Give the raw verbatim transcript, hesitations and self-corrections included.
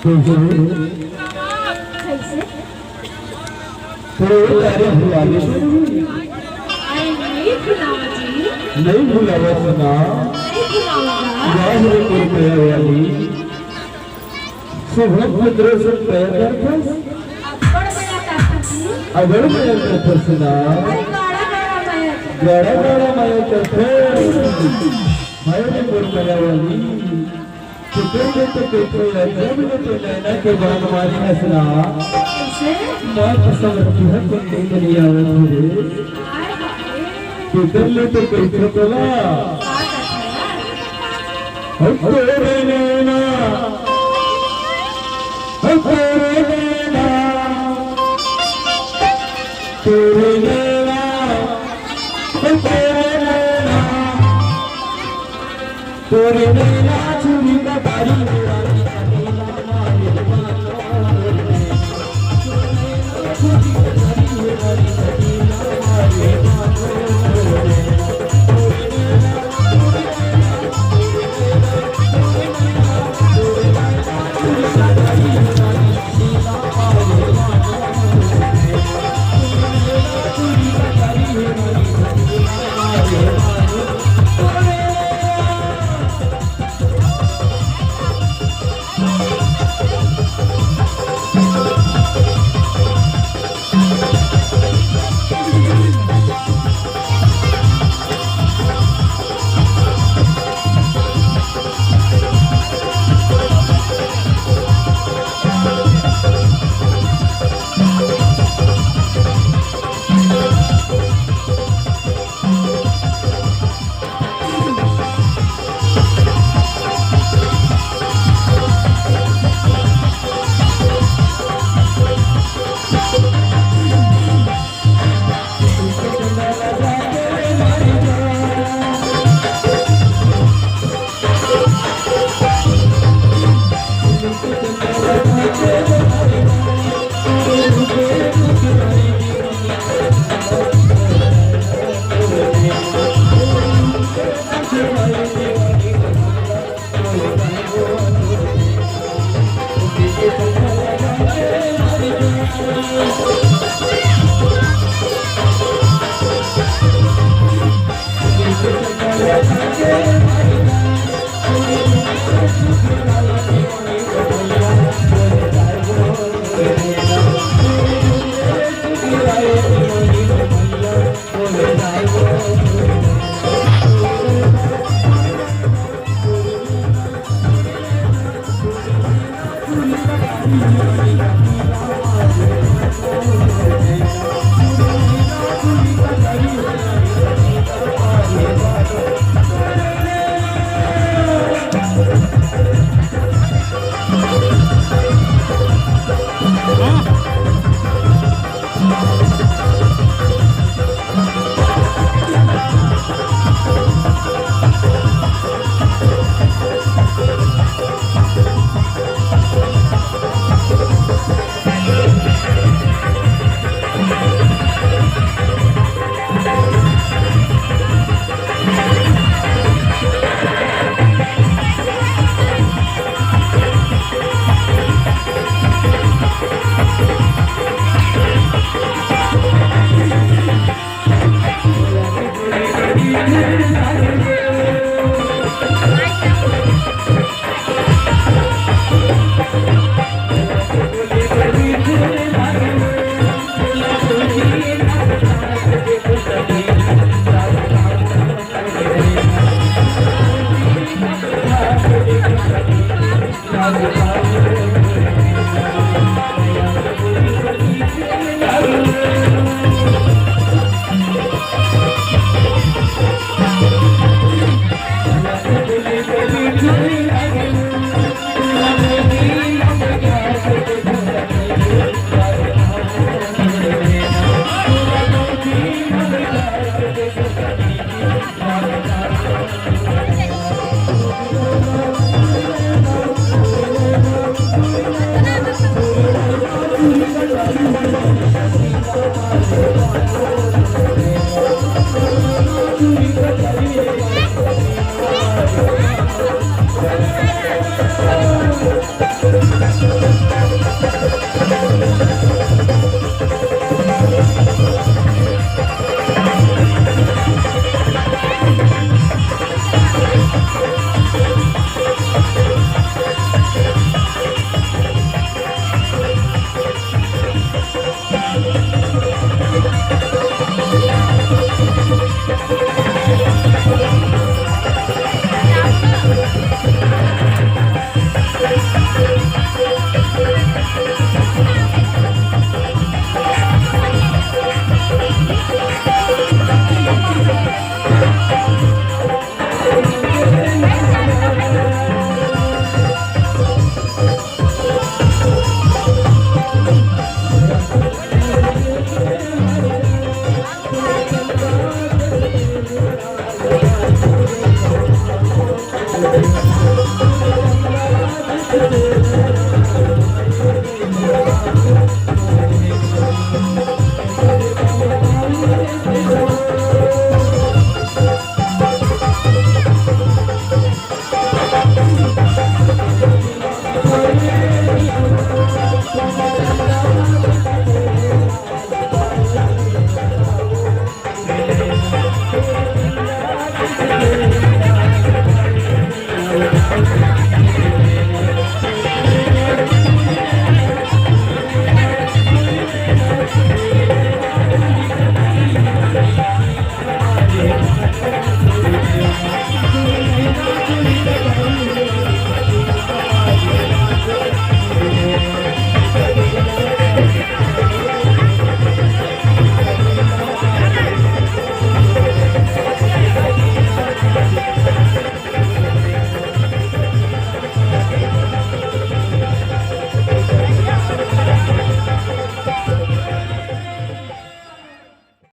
कइसे? कइसे? तोर तारीफ भुला गे। अरे नहीं भुलावा जी। नहीं भुलावा सुना। नहीं भुलावा। वाह रे मोर मया वाली। शुभम पुत्र से प्यार करथस। अब्बड़ मया करथस। अब्बड़ मया करथस ना। अरे गाड़ा गाड़ा मया करथस। गाड़ा गाड़ा मया करथस। हाय रे मोर मया वाली। तेकर ले तो कहिथों यार, जब ले तो नैना के बाण मारे हस ना। कइसे? मैं तो समझ के हूँ, तुम नींद नहीं आवत हे रे। हाय बाप रे। तेकर ले तो कहिथों तोला। का करथस? हम तोरे नैना, हम तोरे नैना, तोरे नैना, हम तोरे नैना। तोरे नैना चुरी का बारी मेरा